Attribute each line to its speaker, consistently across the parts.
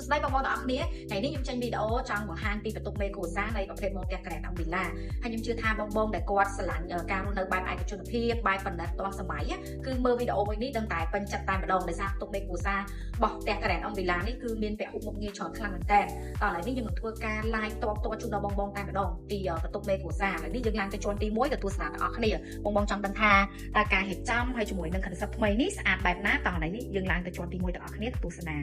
Speaker 1: ស្តីបងប្អូនទាំងអស់គ្នាថ្ងៃនេះខ្ញុំចេញវីដេអូចង់បង្ហាញពីបន្ទប់មេគ្រួសារនៃប្រភេទម៉ូតផ្ទះ Grand M Villa ហើយខ្ញុំជឿថាបងបងដែលគាត់ស្រឡាញ់ការរស់នៅបែបឯកជនភាពបែបប្រណិតទាន់សម័យគឺមើលវីដេអូមួយនេះដឹងតែពេញចិត្តតែម្ដងដោយសារបន្ទប់មេគ្រួសាររបស់ផ្ទះ Grand M Villa នេះគឺមានពហុមុខងារច្រើនខ្លាំងមែនតើតោះឥឡូវនេះយើងនឹងធ្វើការ live តបតជូនដល់បងបងតែម្ដងពីបន្ទប់មេគ្រួសារឥឡូវនេះយើងឡើងទៅជាន់ទី1ទៅទស្សនាទាំងអស់គ្នាបងបងចង់ដឹងថាតើការរៀបចំហើយជាមួយនឹង concept ថ្មីនេះស្អាតបែបណាតោះឥឡូវនេះយើងឡើងទៅជាន់ទី1ទាំងអស់គ្នាទៅទស្សនា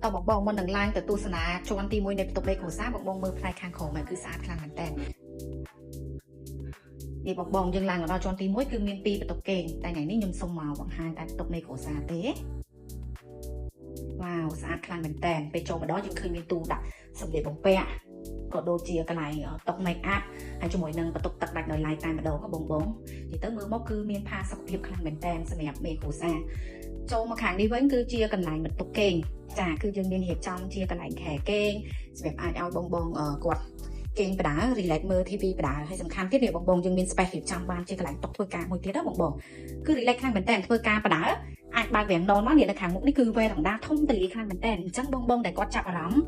Speaker 1: តោះបងបងមុននឹងឡើងទៅទស្សនាជាន់ទី1នៃបន្ទប់មេគ្រួសារបងបងមើលផ្នែកខាងក្រោមគឺស្អាតខ្លាំងមែនតើនេះបងបងយើងឡើងមកដល់ជាន់ទី1គឺមាន2បន្ទប់គេងតែថ្ងៃនេះខ្ញុំសុំមកបង្ហាញតែបន្ទប់មេគ្រួសារទេវ៉ាវស្អាតខ្លាំងមែនតើពេលចូលមកដល់យើងឃើញមានទូដាក់សម្លៀកបំពាក់ក៏ដូចជាកន្លែងតុ make up ហើយជាមួយនឹងបន្ទប់ទឹកដាច់ដោយឡែកតែម្ដងបងបងនិយាយទៅមើលមកគឺមានផាសុកភាពខ្លាំងមែនតើសម្រាប់មេគ្រួសារចូលមកខាងនេះវិញគឺជាកន្លែងបន្ទប់គេងចាគឺយើងមានរៀបចំជាកន្លែងខែគេងសម្រាប់អាចឲ្យបងបងគាត់គេងបដា relax មើល TV បដាហើយសំខាន់ទៀតនេះបងបងយើងមាន space រៀបចំបានជាកន្លែងតុធ្វើការមួយទៀតណាបងបងគឺ relax ខ្លាំងមែនតើធ្វើការបដាអាចបើកវាំងននមកនេះនៅខាងមុខនេះគឺវេរ៉ង់ដាធំទូលាយខ្លាំងមែនតើអញ្ចឹងបងបងដែលគាត់ចាប់អារម្មណ៍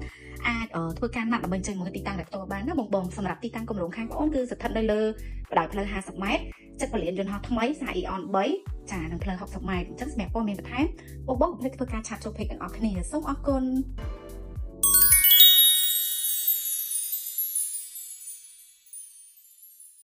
Speaker 1: អាចធ្វើការណាត់ដើម្បីចេញមកទីតាំងដែលផ្ទាល់បានណាបងបងសម្រាប់ទីតាំងគម្រោងខាងបងអូនគឺស្ថិតនៅលើបណ្ដោយផ្លូវ50ម៉ែត្រចិត្តពលានយន្តហោះថ្មីសា Eon 3ចានឹងផ្លូវ60ម៉ែត្រអញ្ចឹងសម្រាប់ព័ត៌មានបន្ថែមបងបងកុំភ្លេចធ្វើការ chat ចូល page ទាំងអស់គ្នាសូមអរគុណ។